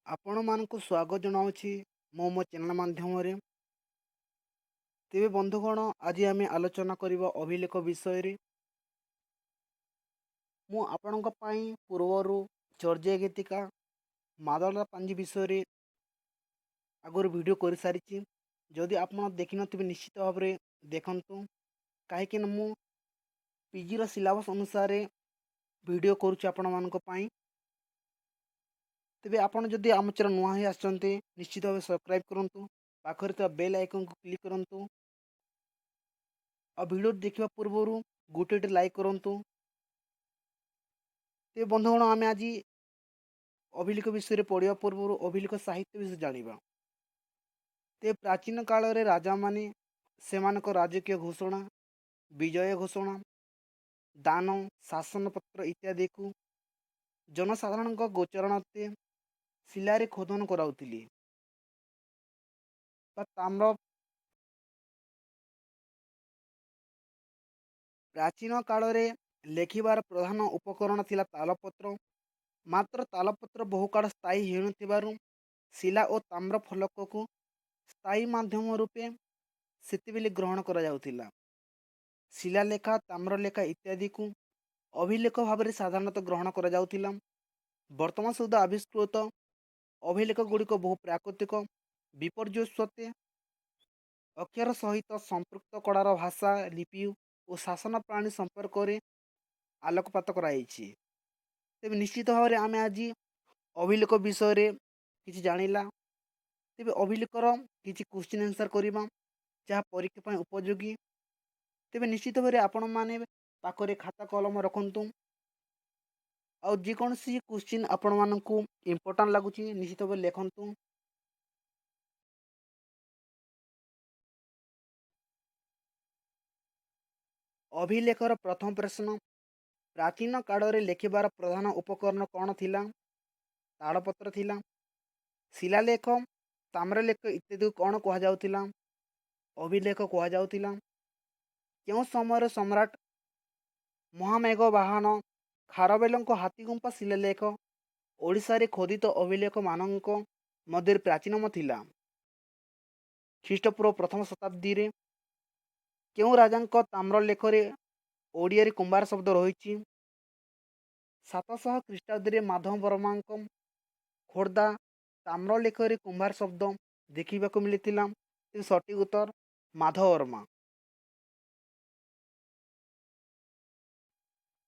ଆପଣମାନଙ୍କୁ ସ୍ୱାଗତ ଜଣାଉଛି ମୁଁ ମୋ ଚ୍ୟାନେଲ୍ ମାଧ୍ୟମରେ। ତେବେ ବନ୍ଧୁଗଣ, ଆଜି ଆମେ ଆଲୋଚନା କରିବା ଅଭିଲେଖ ବିଷୟରେ। ମୁଁ ଆପଣଙ୍କ ପାଇଁ ପୂର୍ବରୁ ଚର୍ଯ୍ୟା ଗୀତିକା, ମାଦଳା ପାଞ୍ଜି ବିଷୟରେ ଆଗରୁ ଭିଡ଼ିଓ କରିସାରିଛି। ଯଦି ଆପଣ ଦେଖିନଥିବେ, ନିଶ୍ଚିତ ଭାବରେ ଦେଖନ୍ତୁ, କାହିଁକିନା ମୁଁ ପିଜିର ସିଲାବସ୍ ଅନୁସାରେ ଭିଡ଼ିଓ କରୁଛି ଆପଣମାନଙ୍କ ପାଇଁ। ତେବେ ଆପଣ ଯଦି ଆମ ଚ୍ୟାନେଲ୍ ନୂଆ ହୋଇ ଆସିଛନ୍ତି, ନିଶ୍ଚିତ ଭାବେ ସବସ୍କ୍ରାଇବ୍ କରନ୍ତୁ, ପାଖରେ ଥିବା ବେଲ୍ ଆଇକନ୍କୁ କ୍ଲିକ୍ କରନ୍ତୁ ଆଉ ଭିଡ଼ିଓ ଦେଖିବା ପୂର୍ବରୁ ଗୋଟେ ଲାଇକ୍ କରନ୍ତୁ। ତେବେ ବନ୍ଧୁଗଣ, ଆମେ ଆଜି ଅଭିଲେଖ ବିଷୟରେ ପଢ଼ିବା ପୂର୍ବରୁ ଅଭିଲେଖ ସାହିତ୍ୟ ବିଷୟରେ ଜାଣିବା। ତେବେ ପ୍ରାଚୀନ କାଳରେ ରାଜାମାନେ ସେମାନଙ୍କ ରାଜକୀୟ ଘୋଷଣା, ବିଜୟ ଘୋଷଣା, ଦାନ, ଶାସନପତ୍ର ଇତ୍ୟାଦିକୁ ଜନସାଧାରଣଙ୍କ ଗୋଚରଣତେ ଶିଳାରେ ଖୋଦନ କରାଉଥିଲେ ବା ତାମ୍ର। ପ୍ରାଚୀନ କାଳରେ ଲେଖିବାର ପ୍ରଧାନ ଉପକରଣ ଥିଲା ତାଳପତ୍ର। ମାତ୍ର ତାଳପତ୍ର ବହୁକାଳ ସ୍ଥାୟୀ ହେଉନଥିବାରୁ ଶିଲା ଓ ତାମ୍ର ଫଳକକୁ ସ୍ଥାୟୀ ମାଧ୍ୟମ ରୂପେ ସେତେବେଳେ ଗ୍ରହଣ କରାଯାଉଥିଲା। ଶିଳାଲେଖା, ତାମ୍ରଲେଖା ଇତ୍ୟାଦିକୁ ଅଭିଲେଖ ଭାବରେ ସାଧାରଣତଃ ଗ୍ରହଣ କରାଯାଉଥିଲା। ବର୍ତ୍ତମାନ ସୁଦ୍ଧା ଆବିଷ୍କୃତ ଅଭିଲେଖ ଗୁଡ଼ିକ ବହୁ ପ୍ରାକୃତିକ ବିପର୍ଯ୍ୟୟ ସତ୍ତ୍ୱେ ଅକ୍ଷର ସହିତ ସମ୍ପୃକ୍ତ କଳାର ଭାଷା, ଲିପି ଓ ଶାସନ ପ୍ରାଣୀ ସମ୍ପର୍କରେ ଆଲୋକପାତ କରାଯାଇଛି। ତେବେ ନିଶ୍ଚିତ ଭାବରେ ଆମେ ଆଜି ଅଭିଲେଖ ବିଷୟରେ କିଛି ଜାଣିଲା। ତେବେ ଅଭିଲେଖର କିଛି କ୍ୱେଶ୍ଚିନ୍ ଆନ୍ସର୍ କରିବା, ଯାହା ପରୀକ୍ଷା ପାଇଁ ଉପଯୋଗୀ। ତେବେ ନିଶ୍ଚିତ ଭାବରେ ଆପଣମାନେ ପାଖରେ ଖାତା କଲମ ରଖନ୍ତୁ ଆଉ ଯେକୌଣସି କ୍ୱେଶ୍ଚିନ୍ ଆପଣମାନଙ୍କୁ ଇମ୍ପୋର୍ଟାଣ୍ଟ ଲାଗୁଛି, ନିଶ୍ଚିତ ଭାବରେ ଲେଖନ୍ତୁ। ଅଭିଲେଖର ପ୍ରଥମ ପ୍ରଶ୍ନ, ପ୍ରାଚୀନ କାଳରେ ଲେଖିବାର ପ୍ରଧାନ ଉପକରଣ କ'ଣ ଥିଲା? ତାଳପତ୍ର ଥିଲା। ଶିଳାଲେଖ, ତାମ୍ରଲେଖ ଇତ୍ୟାଦିକୁ କ'ଣ କୁହାଯାଉଥିଲା? ଅଭିଲେଖ କୁହାଯାଉଥିଲା। କେଉଁ ସମୟରେ ସମ୍ରାଟ ମହାମେଘ ବାହନ ଖାରବେଲଙ୍କ ହାତୀଗୁମ୍ଫା ଶିଳାଲେଖ ଓଡ଼ିଶାରେ ଖୋଦିତ ଅଭିଲେଖମାନଙ୍କ ମଧ୍ୟରେ ପ୍ରାଚୀନମ ଥିଲା? ଖ୍ରୀଷ୍ଟପୂର୍ବ ପ୍ରଥମ ଶତାବ୍ଦୀରେ। କେଉଁ ରାଜାଙ୍କ ତାମ୍ରଲେଖରେ ଓଡ଼ିଆରେ କୁମ୍ଭାର ଶବ୍ଦ ରହିଛି? 700 ଖ୍ରୀଷ୍ଟାବ୍ଦରେ ମାଧବ ବର୍ମାଙ୍କ ଖୋର୍ଦ୍ଧା ତାମ୍ରଲେଖରେ କୁମ୍ଭାର ଶବ୍ଦ ଦେଖିବାକୁ ମିଳିଥିଲା। ତେବେ ସଠିକ୍ ଉତ୍ତର ମାଧବ ବର୍ମା।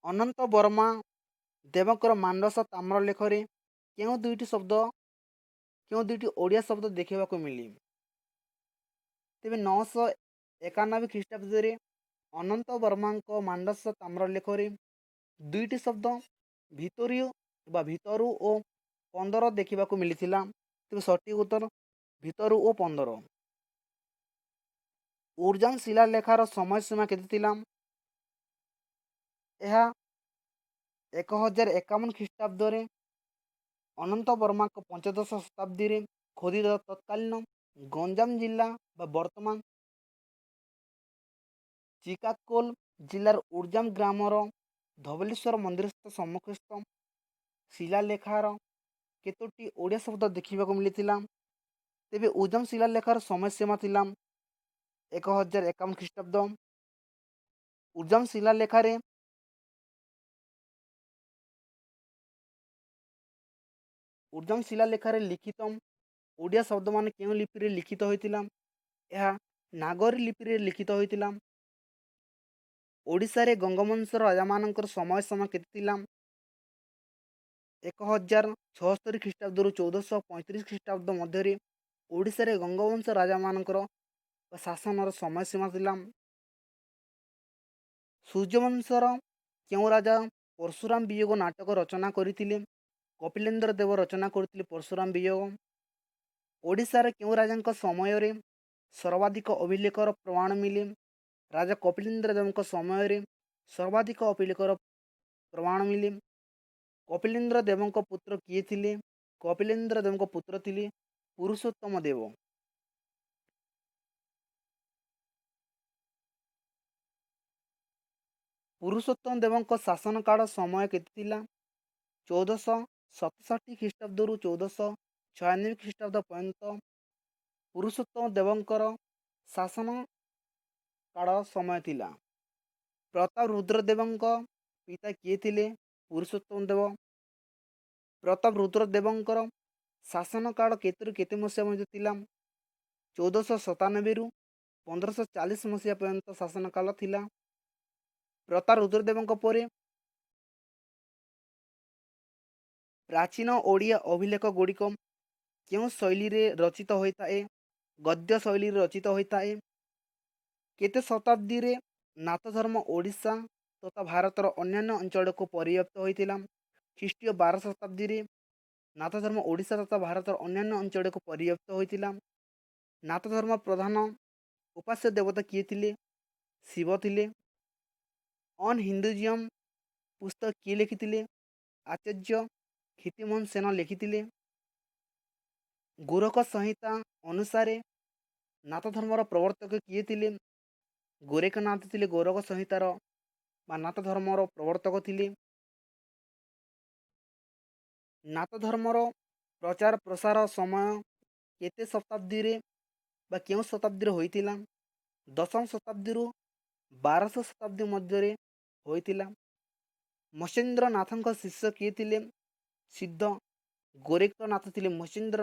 ଅନନ୍ତ ବର୍ମା ଦେବଙ୍କର ମାଣ୍ଡସ ତାମ୍ରଲେଖରେ କେଉଁ ଦୁଇଟି ଶବ୍ଦ, କେଉଁ ଦୁଇଟି ଓଡ଼ିଆ ଶବ୍ଦ ଦେଖିବାକୁ ମିଳେ? ତେବେ 991 ଖ୍ରୀଷ୍ଟାବ୍ଦରେ ଅନନ୍ତ ବର୍ମାଙ୍କ ମାଣ୍ଡସ ତାମ୍ରଲେଖରେ ଦୁଇଟି ଶବ୍ଦ ଭିତରିୟ ବା ଭିତରୁ ଓ 15 ଦେଖିବାକୁ ମିଳିଥିଲା। ତେବେ ସଠିକ୍ ଉତ୍ତର ଭିତରୁ ଓ 15। ଉର୍ଜାନ ଶିଳାଲେଖାର ସମୟ ସୀମା କେତେ ଥିଲା? ଏହା 1051 ଖ୍ରୀଷ୍ଟାବ୍ଦରେ ଅନନ୍ତ ବର୍ମାଙ୍କ ପଞ୍ଚଦଶ ଶତାବ୍ଦୀରେ ଖୋଦିତ ତତ୍କାଳୀନ ଗଞ୍ଜାମ ଜିଲ୍ଲା ବା ବର୍ତ୍ତମାନ ଚିକାକୋଲ ଜିଲ୍ଲାର ଉର୍ଜାମ ଗ୍ରାମର ଧବଳେଶ୍ୱର ମନ୍ଦିରସ୍ଥ ସମ୍ମୁଖସ୍ଥ ଶିଳାଲେଖାର କେତୋଟି ଓଡ଼ିଆ ଶବ୍ଦ ଦେଖିବାକୁ ମିଳିଥିଲା? ତେବେ ଉର୍ଜାମ ଶିଳାଲେଖାର ସମୟ ସୀମା ଥିଲା 1051 ଖ୍ରୀଷ୍ଟାବ୍ଦ। ଉର୍ଜାମ ଶିଳାଲେଖାରେ ଲିଖିତ ଓଡ଼ିଆ ଶବ୍ଦମାନ କେଉଁ ଲିପିରେ ଲିଖିତ ହୋଇଥିଲା? ଏହା ନାଗରୀ ଲିପିରେ ଲିଖିତ ହୋଇଥିଲା। ଓଡ଼ିଶାରେ ଗଙ୍ଗବଂଶର ରାଜାମାନଙ୍କର ସମୟ ସୀମା କେତେ ଥିଲା? 1076 ଖ୍ରୀଷ୍ଟାବ୍ଦରୁ 1435 ଖ୍ରୀଷ୍ଟାବ୍ଦ ମଧ୍ୟରେ ଓଡ଼ିଶାରେ ଗଙ୍ଗବଂଶ ରାଜାମାନଙ୍କର ଶାସନର ସମୟ ସୀମା ଥିଲା। ସୂର୍ଯ୍ୟବଂଶର କେଉଁ ରାଜା ପରଶୁରାମ ବିଯୋଗ ନାଟକ ରଚନା କରିଥିଲେ? କପିଲେନ୍ଦ୍ର ଦେବ ରଚନା କରିଥିଲେ ପରଶୁରାମ ବିଯୋଗ। ଓଡ଼ିଶାର କେଉଁ ରାଜାଙ୍କ ସମୟରେ ସର୍ବାଧିକ ଅଭିଲେଖର ପ୍ରମାଣ ମିଳେ? ରାଜା କପିଲେନ୍ଦ୍ର ଦେବଙ୍କ ସମୟରେ ସର୍ବାଧିକ ଅଭିଲେଖର ପ୍ରମାଣ ମିଳେ। କପିଲେନ୍ଦ୍ର ଦେବଙ୍କ ପୁତ୍ର କିଏ ଥିଲେ? କପିଲେନ୍ଦ୍ର ଦେବଙ୍କ ପୁତ୍ର ଥିଲେ ପୁରୁଷୋତ୍ତମ ଦେବ। ପୁରୁଷୋତ୍ତମ ଦେବଙ୍କ ଶାସନକାଳ ସମୟ କେତେ ଥିଲା? 1467 ଖ୍ରୀଷ୍ଟାବ୍ଦରୁ 14 96 ଖ୍ରୀଷ୍ଟାବ୍ଦ ପର୍ଯ୍ୟନ୍ତ ପୁରୁଷୋତ୍ତମ ଦେବଙ୍କର ଶାସନ କାଳ ସମୟ ଥିଲା। ପ୍ରତାପ ରୁଦ୍ରଦେବଙ୍କ ପିତା କିଏ ଥିଲେ? ପୁରୁଷୋତ୍ତମ ଦେବ। ପ୍ରତାପ ରୁଦ୍ରଦେବଙ୍କର ଶାସନ କାଳ କେତେରୁ କେତେ ମସିହା ମଧ୍ୟ ଥିଲା? 1497ରୁ 1540 ମସିହା ପର୍ଯ୍ୟନ୍ତ ଶାସନ କାଳ ଥିଲା। ପ୍ରତାପ ରୁଦ୍ରଦେବଙ୍କ ପରେ ପ୍ରାଚୀନ ଓଡ଼ିଆ ଅଭିଲେଖ ଗୁଡ଼ିକ କେଉଁ ଶୈଳୀରେ ରଚିତ ହୋଇଥାଏ? ଗଦ୍ୟ ଶୈଳୀରେ ରଚିତ ହୋଇଥାଏ। କେତେ ଶତାବ୍ଦୀରେ ନାଥ ଧର୍ମ ଓଡ଼ିଶା ତଥା ଭାରତର ଅନ୍ୟାନ୍ୟ ଅଞ୍ଚଳକୁ ପରିବ୍ୟାପ୍ତ ହୋଇଥିଲା? ଖ୍ରୀଷ୍ଟୀୟ 12 ଶତାବ୍ଦୀରେ ନାଥ ଧର୍ମ ଓଡ଼ିଶା ତଥା ଭାରତର ଅନ୍ୟାନ୍ୟ ଅଞ୍ଚଳକୁ ପରିବ୍ୟାପ୍ତ ହୋଇଥିଲା। ନାଥ ଧର୍ମ ପ୍ରଧାନ ଉପାସ୍ୟ ଦେବତା କିଏ ଥିଲେ? ଶିବ ଥିଲେ। ଅନ୍ ହିନ୍ଦୁଜିୟମ୍ ପୁସ୍ତକ କିଏ ଲେଖିଥିଲେ? ଆଚାର୍ଯ୍ୟ କ୍ଷିତିମୋହନ ସେନ ଲେଖିଥିଲେ। ଗୋରଖ ସଂହିତା ଅନୁସାରେ ନାଥ ଧର୍ମର ପ୍ରବର୍ତ୍ତକ କିଏ ଥିଲେ? ଗୋରେଖନାଥ ଥିଲେ ଗୋରଖ ସଂହିତାର ବା ନାଥ ଧର୍ମର ପ୍ରବର୍ତ୍ତକ ଥିଲେ। ନାଥ ଧର୍ମର ପ୍ରଚାର ପ୍ରସାର ସମୟ କେତେ ଶତାବ୍ଦୀରେ ବା କେଉଁ ଶତାବ୍ଦୀରେ ହୋଇଥିଲା? ଦଶମ ଶତାବ୍ଦୀରୁ 12 ଶତାବ୍ଦୀ ମଧ୍ୟରେ ହୋଇଥିଲା। ମତ୍ସ୍ୟେନ୍ଦ୍ରନାଥଙ୍କ ଶିଷ୍ୟ କିଏ ଥିଲେ? ସିଦ୍ଧ ଗୋରେଖନାଥ ଥିଲେ ମତ୍ସ୍ୟେନ୍ଦ୍ର।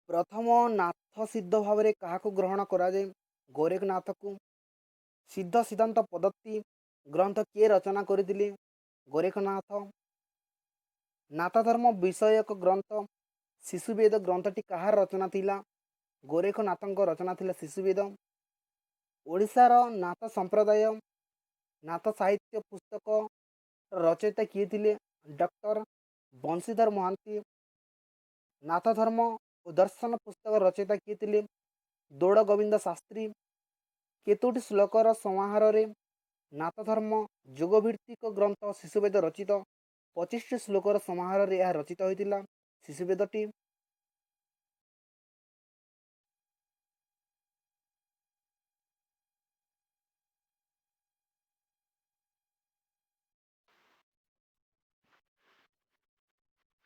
ପ୍ରଥମ ନାଥ ସିଦ୍ଧ ଭାବରେ କାହାକୁ ଗ୍ରହଣ କରାଯାଏ? ଗୋରେଖନାଥକୁ। ସିଦ୍ଧ ସିଦ୍ଧାନ୍ତ ପଦ୍ଧତି ଗ୍ରନ୍ଥ କିଏ ରଚନା କରିଥିଲେ? ଗୋରେଖନାଥ। ନାଥ ଧର୍ମ ବିଷୟକ ଗ୍ରନ୍ଥ ଶିଶୁବେଦ ଗ୍ରନ୍ଥଟି କାହାର ରଚନା ଥିଲା? ଗୋରେଖନାଥଙ୍କ ରଚନା ଥିଲା ଶିଶୁବେଦ। ଓଡ଼ିଶାର ନାଥ ସମ୍ପ୍ରଦାୟ ନାଥ ସାହିତ୍ୟ ପୁସ୍ତକ ରଚୟିତା କିଏ ଥିଲେ? ଡକ୍ଟର ବଂଶୀଧର ମହାନ୍ତି। ନାଥ ଧର୍ମ ଓ ଦର୍ଶନ ପୁସ୍ତକ ରଚୟିତା କିଏ ଥିଲେ? ଦୋଳ ଗୋବିନ୍ଦ ଶାସ୍ତ୍ରୀ। କେତୋଟି ଶ୍ଲୋକର ସମାହାରରେ ନାଥ ଧର୍ମ ଯୋଗଭିତ୍ତିକ ଗ୍ରନ୍ଥ ଶିଶୁବେଦ ରଚିତ? 25ଟି ଶ୍ଲୋକର ସମାହାରରେ ଏହା ରଚିତ ହୋଇଥିଲା ଶିଶୁବେଦଟି।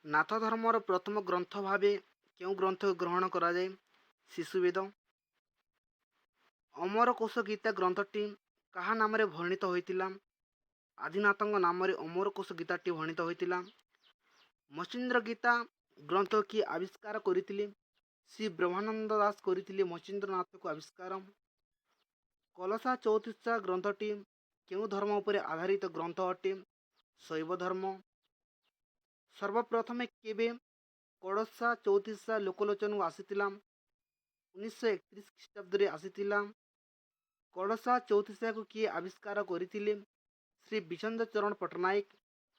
ନାଥ ଧର୍ମର ପ୍ରଥମ ଗ୍ରନ୍ଥ ଭାବେ କେଉଁ ଗ୍ରନ୍ଥକୁ ଗ୍ରହଣ କରାଯାଏ? ଶିଶୁବେଦ। ଅମରକୋଷ ଗୀତା ଗ୍ରନ୍ଥଟି କାହା ନାମରେ ବର୍ଣ୍ଣିତ ହୋଇଥିଲା? ଆଦିନାଥଙ୍କ ନାମରେ ଅମରକୋଷ ଗୀତାଟି ବର୍ଣ୍ଣିତ ହୋଇଥିଲା। ମତ୍ସ୍ୟେନ୍ଦ୍ର ଗୀତା ଗ୍ରନ୍ଥ କିଏ ଆବିଷ୍କାର କରିଥିଲେ? ଶ୍ରୀ ବ୍ରହ୍ମାନନ୍ଦ ଦାସ କରିଥିଲେ ମତ୍ସ୍ୟେନ୍ଦ୍ରନାଥକୁ ଆବିଷ୍କାର। କଲସା ଚଉତିଶା ଗ୍ରନ୍ଥଟି କେଉଁ ଧର୍ମ ଉପରେ ଆଧାରିତ ଗ୍ରନ୍ଥ ଅଟେ? ଶୈବ ଧର୍ମ। ସର୍ବପ୍ରଥମେ କେବେ କଳସା ଚଉତିଶା ଲୋକଲୋଚନକୁ ଆସିଥିଲା? 1931 ଖ୍ରୀଷ୍ଟାବ୍ଦରେ ଆସିଥିଲା। କଳସା ଚଉତିଶାକୁ କିଏ ଆବିଷ୍କାର କରିଥିଲେ? ଶ୍ରୀ ବିଚନ୍ଦ୍ର ଚରଣ ପଟ୍ଟନାୟକ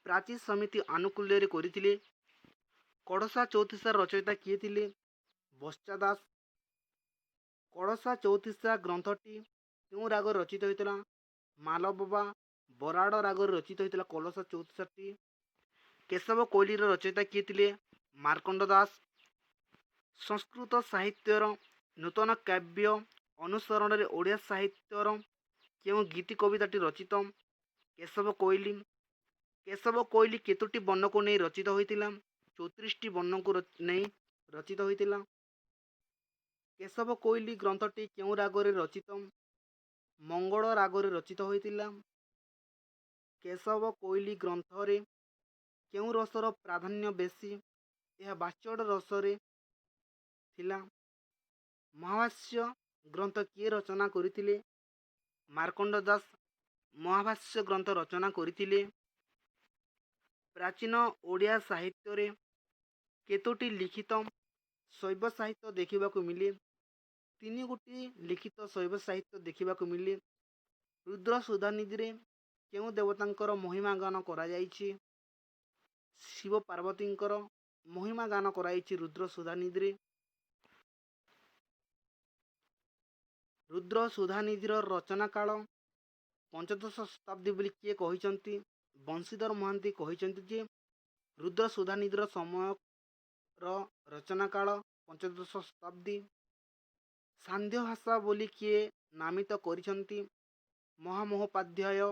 ପ୍ରାଚୀ ସମିତି ଆନୁକୂଲ୍ୟରେ କରିଥିଲେ। କଳସା ଚଉତିଶାର ରଚୟିତା କିଏ ଥିଲେ? ବତ୍ସା ଦାସ। କଳସା ଚଉତିଶା ଗ୍ରନ୍ଥଟି କେଉଁ ରାଗରେ ରଚିତ ହୋଇଥିଲା? ମାଲବ ବା ବରାଡ଼ ରାଗରେ ରଚିତ ହୋଇଥିଲା କଳସା ଚଉତିଶାଟି। କେଶବ କୋଇଲିର ରଚୟିତା କିଏ ଥିଲେ? ମାର୍କଣ୍ଡ ଦାସ। ସଂସ୍କୃତ ସାହିତ୍ୟର ନୂତନ କାବ୍ୟ ଅନୁସରଣରେ ଓଡ଼ିଆ ସାହିତ୍ୟର କେଉଁ ଗୀତି କବିତାଟି ରଚିତ? କେଶବ କୋଇଲି। କେଶବ କୋଇଲି କେତୋଟି ବର୍ଣ୍ଣକୁ ନେଇ ରଚିତ ହୋଇଥିଲା? 34ଟି ବର୍ଣ୍ଣକୁ ନେଇ ରଚିତ ହୋଇଥିଲା। କେଶବ କୋଇଲି ଗ୍ରନ୍ଥଟି କେଉଁ ରାଗରେ ରଚିତ? ମଙ୍ଗଳ ରାଗରେ ରଚିତ ହୋଇଥିଲା। କେଶବ କୋଇଲି ଗ୍ରନ୍ଥରେ କେଉଁ ରସର ପ୍ରାଧାନ୍ୟ ବେଶୀ? ଏହା ବାଚଡ଼ ରସରେ ଥିଲା। ମହାଭାଷ୍ୟ ଗ୍ରନ୍ଥ କିଏ ରଚନା କରିଥିଲେ? ମାର୍କଣ୍ଡ ଦାସ ମହାଭାଷ୍ୟ ଗ୍ରନ୍ଥ ରଚନା କରିଥିଲେ। ପ୍ରାଚୀନ ଓଡ଼ିଆ ସାହିତ୍ୟରେ କେତୋଟି ଲିଖିତ ଶୈବ ସାହିତ୍ୟ ଦେଖିବାକୁ ମିଳେ? 3 ଗୋଟି ଲିଖିତ ଶୈବ ସାହିତ୍ୟ ଦେଖିବାକୁ ମିଳେ। ରୁଦ୍ର ସୁଧାନିଧିରେ କେଉଁ ଦେବତାଙ୍କର ମହିମା ଗାନ କରାଯାଇଛି? ଶିବ ପାର୍ବତୀଙ୍କର ମହିମା ଗାନ କରାଯାଇଛି ରୁଦ୍ର ସୁଧାନିଧିରେ। ରୁଦ୍ର ସୁଧାନିଧିର ରଚନା କାଳ ପଞ୍ଚଦଶ ଶତାବ୍ଦୀ ବୋଲି କିଏ କହିଛନ୍ତି? ବଂଶୀଧର ମହାନ୍ତି କହିଛନ୍ତି ଯେ ରୁଦ୍ର ସୁଧାନିଧିର ସମୟର ରଚନା କାଳ ପଞ୍ଚଦଶ ଶତାବ୍ଦୀ। ସାନ୍ଧ୍ୟ ଭାଷା ବୋଲି କିଏ ନାମିତ କରିଛନ୍ତି? ମହାମହୋପାଧ୍ୟାୟ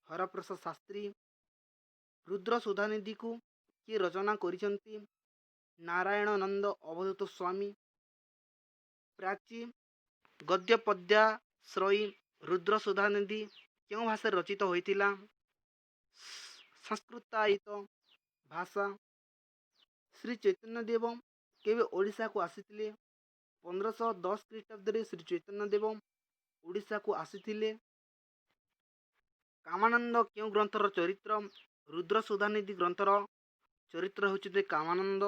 ହରପ୍ରସାଦ ଶାସ୍ତ୍ରୀ। ରୁଦ୍ର ସୁଧାନିଧିକୁ କିଏ ରଚନା କରିଛନ୍ତି? ନାରାୟଣ ନନ୍ଦ ଅବଧୂତ ସ୍ୱାମୀ। ପ୍ରାଚୀ ଗଦ୍ୟ ପଦ୍ୟାଶ୍ରୟୀ ରୁଦ୍ର ସୁଧାନିଧି କେଉଁ ଭାଷାରେ ରଚିତ ହୋଇଥିଲା? ସଂସ୍କୃତାୟିତ ଭାଷା। ଶ୍ରୀ ଚୈତନ୍ୟ ଦେବ କେବେ ଓଡ଼ିଶାକୁ ଆସିଥିଲେ? 1510 ଖ୍ରୀଷ୍ଟାବ୍ଦରେ ଶ୍ରୀ ଚୈତନ୍ୟ ଦେବ ଓଡ଼ିଶାକୁ ଆସିଥିଲେ। କାମାନନ୍ଦ କେଉଁ ଗ୍ରନ୍ଥର ଚରିତ୍ର? ରୁଦ୍ର ସୁଧାନିଧି ଗ୍ରନ୍ଥର ଚରିତ୍ର ହେଉଛନ୍ତି କାମାନନ୍ଦ।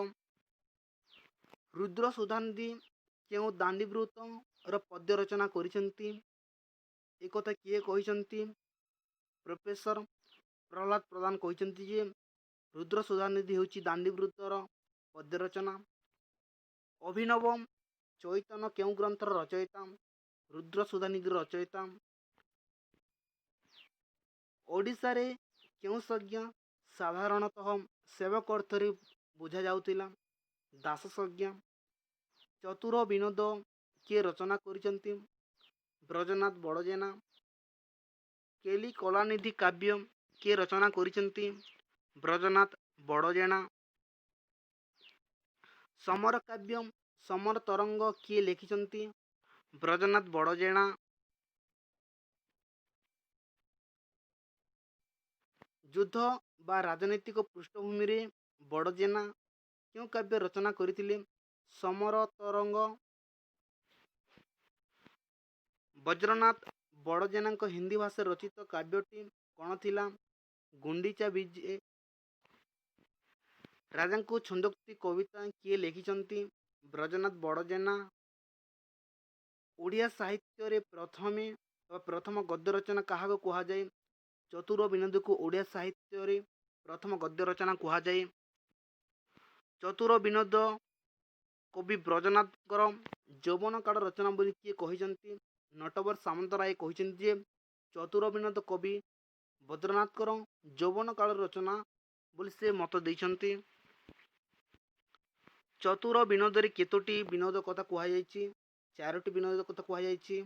ରୁଦ୍ର ସୁଧାନିଧି କେଉଁ ଦାଣ୍ଡିବୃତ୍ତର ପଦ୍ୟ ରଚନା କରିଛନ୍ତି? ଏକଥା କିଏ କହିଛନ୍ତି? ପ୍ରଫେସର ପ୍ରହ୍ଲାଦ ପ୍ରଧାନ କହିଛନ୍ତି ଯେ ରୁଦ୍ର ସୁଧାନିଧି ହେଉଛି ଦାଣ୍ଡିବୃତ୍ତର ପଦ୍ୟ ରଚନା। ଅଭିନବ ଚୈତନ୍ୟ କେଉଁ ଗ୍ରନ୍ଥର ରଚୟିତା? ରୁଦ୍ର ସୁଧାନିଧିର ରଚୟିତା। ଓଡ଼ିଶାରେ କେଉଁ ସଂଜ୍ଞା ସାଧାରଣତଃ ସେବକ ଅର୍ଥରେ ବୁଝାଯାଉଥିଲା? ଦାସ ସଂଜ୍ଞା। ଚତୁର ବିନୋଦ କିଏ ରଚନା କରିଛନ୍ତି? ବ୍ରଜନାଥ ବଡ଼ଜେନା। କେଲି କଳାନିଧି କାବ୍ୟ କିଏ ରଚନା କରିଛନ୍ତି? ବ୍ରଜନାଥ ବଡ଼ଜେନା। ସମର କାବ୍ୟ ସମର ତରଙ୍ଗ କିଏ ଲେଖିଛନ୍ତି? ବ୍ରଜନାଥ ବଡ଼ଜେନା। ଯୁଦ୍ଧ ବା ରାଜନୈତିକ ପୃଷ୍ଠଭୂମିରେ ବଡ଼ଜେନା କେଉଁ କାବ୍ୟ ରଚନା କରିଥିଲେ? ସମର ତରଙ୍ଗ। ବଜ୍ରନାଥ ବଡ଼ଜେନାଙ୍କ ହିନ୍ଦୀ ଭାଷାରେ ରଚିତ କାବ୍ୟଟି କ'ଣ ଥିଲା? ଗୁଣ୍ଡିଚା ବିଜେ। ରାଜାଙ୍କୁ ଛନ୍ଦୋକ୍ତି କବିତା କିଏ ଲେଖିଛନ୍ତି? ବ୍ରଜନାଥ ବଡ଼ଜେନା। ଓଡ଼ିଆ ସାହିତ୍ୟରେ ପ୍ରଥମେ ବା ପ୍ରଥମ ଗଦ୍ୟ ରଚନା କାହାକୁ କୁହାଯାଏ? ଚତୁର ବିନୋଦକୁ ଓଡ଼ିଆ ସାହିତ୍ୟରେ ପ୍ରଥମ ଗଦ୍ୟ ରଚନା କୁହାଯାଏ। ଚତୁର ବିନୋଦ କବି ବ୍ରଜନାଥଙ୍କର ଯୌବନ କାଳ ରଚନା ବୋଲି କିଏ କହିଛନ୍ତି? ନଟବର ସାମନ୍ତରାୟ କହିଛନ୍ତି ଯେ ଚତୁର ବିନୋଦ କବି ବଦ୍ରନାଥଙ୍କର ଯୌବନ କାଳ ରଚନା ବୋଲି ସେ ମତ ଦେଇଛନ୍ତି। ଚତୁର ବିନୋଦରେ କେତୋଟି ବିନୋଦ କଥା କୁହାଯାଇଛି? 4ଟି ବିନୋଦ କଥା କୁହାଯାଇଛି।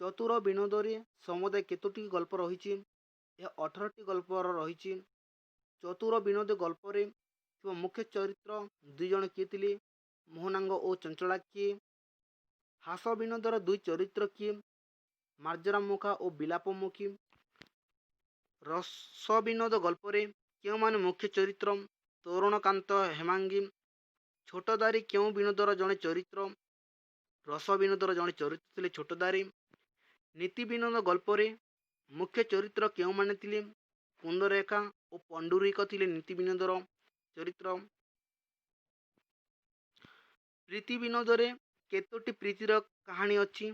ଚତୁର ବିନୋଦରେ ସମୁଦାୟ କେତୋଟି ଗଳ୍ପ ରହିଛି? ଏହା 18ଟି ଗଳ୍ପ ରହିଛି। ଚତୁର ବିନୋଦ ଗଳ୍ପରେ ଥିବା ମୁଖ୍ୟ ଚରିତ୍ର 2 ଜଣ କିଏ ଥିଲେ? ମୋହନାଙ୍ଗ ଓ ଚଞ୍ଚଳାକ୍ଷୀ। ହାସ ବିନୋଦର 2 ଚରିତ୍ର କିଏ? ମାର୍ଜରାମୁଖା ଓ ବିଲାପମୁଖୀ। ରସ ବିନୋଦ ଗଳ୍ପରେ କେଉଁମାନେ ମୁଖ୍ୟ ଚରିତ୍ର? ତରୁଣକାନ୍ତ ହେମାଙ୍ଗୀ। ଛୋଟଦାରୀ କେଉଁ ବିନୋଦର ଜଣେ ଚରିତ୍ର? ରସ ବିନୋଦର ଜଣେ ଚରିତ୍ର ଥିଲେ ଛୋଟଦାରୀ। ନୀତି ବିନୋଦ ଗଳ୍ପରେ ମୁଖ୍ୟ ଚରିତ୍ର କେଉଁମାନେ ଥିଲେ? କୁନ୍ଦରେଖା ଓ ପଣ୍ଡୁରିକ ଥିଲେ ନୀତି ବିନୋଦର ଚରିତ୍ର। ପ୍ରୀତି ବିନୋଦରେ କେତୋଟି ପ୍ରୀତିର କାହାଣୀ ଅଛି?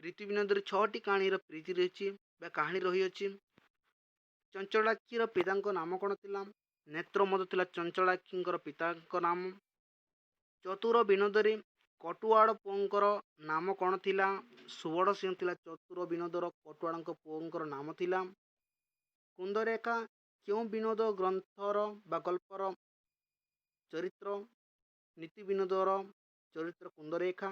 ପ୍ରୀତି ବିନୋଦରେ 6ଟି କାହାଣୀର ପ୍ରୀତି ରହିଛି ବା କାହାଣୀ ରହିଅଛି। ଚଞ୍ଚଳାକ୍ଷୀର ପିତାଙ୍କ ନାମ କ'ଣ ଥିଲା? ନେତ୍ରମଦ ଥିଲା ଚଞ୍ଚଳାକ୍ଷୀଙ୍କର ପିତାଙ୍କ ନାମ। ଚତୁର ବିନୋଦରେ କଟୁଆଳ ପୁଅଙ୍କର ନାମ କ'ଣ ଥିଲା? ସୁବଳ ସିଂହ ଥିଲା ଚତୁର ବିନୋଦର କଟୁଆଳଙ୍କ ପୁଅଙ୍କର ନାମ ଥିଲା। କୁନ୍ଦରେଖା କେଉଁ ବିନୋଦ ଗ୍ରନ୍ଥର ବା ଗଳ୍ପର ଚରିତ୍ର? ନୀତି ବିନୋଦର ଚରିତ୍ର କୁନ୍ଦରେଖା।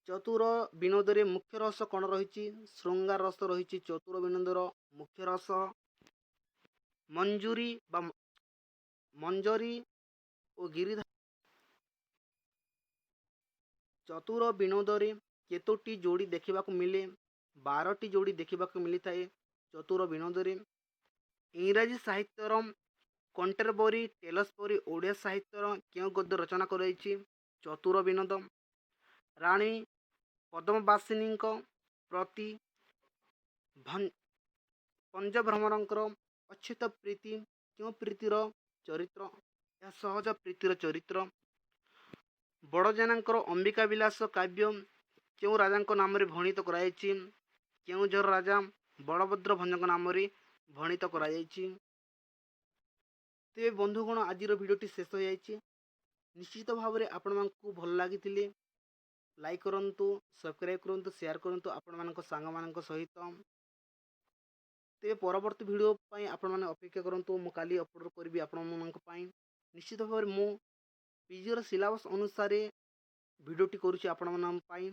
ଚତୁର ବିନୋଦରେ ମୁଖ୍ୟ ରସ କ'ଣ ରହିଛି? ଶୃଙ୍ଗାର ରସ ରହିଛି ଚତୁର ବିନୋଦର ମୁଖ୍ୟ ରସ। ମଞ୍ଜୁରୀ ବା ମଞ୍ଜରୀ ଓ ଗିରିଧାରୀ। ଚତୁର ବିନୋଦରେ କେତୋଟି ଯୋଡ଼ି ଦେଖିବାକୁ ମିଳେ? 12ଟି ଯୋଡ଼ି ଦେଖିବାକୁ ମିଳିଥାଏ ଚତୁର ବିନୋଦରେ। ଇଂରାଜୀ ସାହିତ୍ୟର କଣ୍ଟେରବରୀ ଟେଲସ୍ ପରି ଓଡ଼ିଆ ସାହିତ୍ୟର କେଉଁ ଗଦ୍ୟ ରଚନା କରାଯାଇଛି? ଚତୁର ବିନୋଦ। ରାଣୀ ପଦ୍ମବାସିନୀଙ୍କ ପ୍ରତି ପଞ୍ଜଭ୍ରମରଙ୍କର ଅଚ୍ୟୁତ ପ୍ରୀତି କେଉଁ ପ୍ରୀତିର ଚରିତ୍ର? ଏହା ସହଜ ପ୍ରୀତିର ଚରିତ୍ର। ବଡ଼ଜେନାଙ୍କର ଅମ୍ବିକା ବିଳାସ କାବ୍ୟ କେଉଁ ରାଜାଙ୍କ ନାମରେ ଭଣିତ କରାଯାଇଛି? କେଉଁଝର ରାଜା ବଳଭଦ୍ର ଭଞ୍ଜଙ୍କ ନାମରେ ଭଣିତ କରାଯାଇଛି। ତେବେ ବନ୍ଧୁଗଣ, ଆଜିର ଭିଡ଼ିଓଟି ଶେଷ ହୋଇଯାଇଛି। ନିଶ୍ଚିତ ଭାବରେ ଆପଣମାନଙ୍କୁ ଭଲ ଲାଗିଥିଲେ ଲାଇକ୍ କରନ୍ତୁ, ସବସ୍କ୍ରାଇବ୍ କରନ୍ତୁ, ସେୟାର କରନ୍ତୁ ଆପଣମାନଙ୍କ ସାଙ୍ଗମାନଙ୍କ ସହିତ। ତେବେ ପରବର୍ତ୍ତୀ ଭିଡ଼ିଓ ପାଇଁ ଆପଣମାନେ ଅପେକ୍ଷା କରନ୍ତୁ, ମୁଁ କାଲି ଅପଲୋଡ଼ କରିବି ଆପଣମାନଙ୍କ ପାଇଁ। ନିଶ୍ଚିତ ଭାବରେ ମୁଁ ପିଜିର ସିଲାବସ୍ ଅନୁସାରେ ଭିଡ଼ିଓଟି କରୁଛି ଆପଣମାନଙ୍କ ପାଇଁ।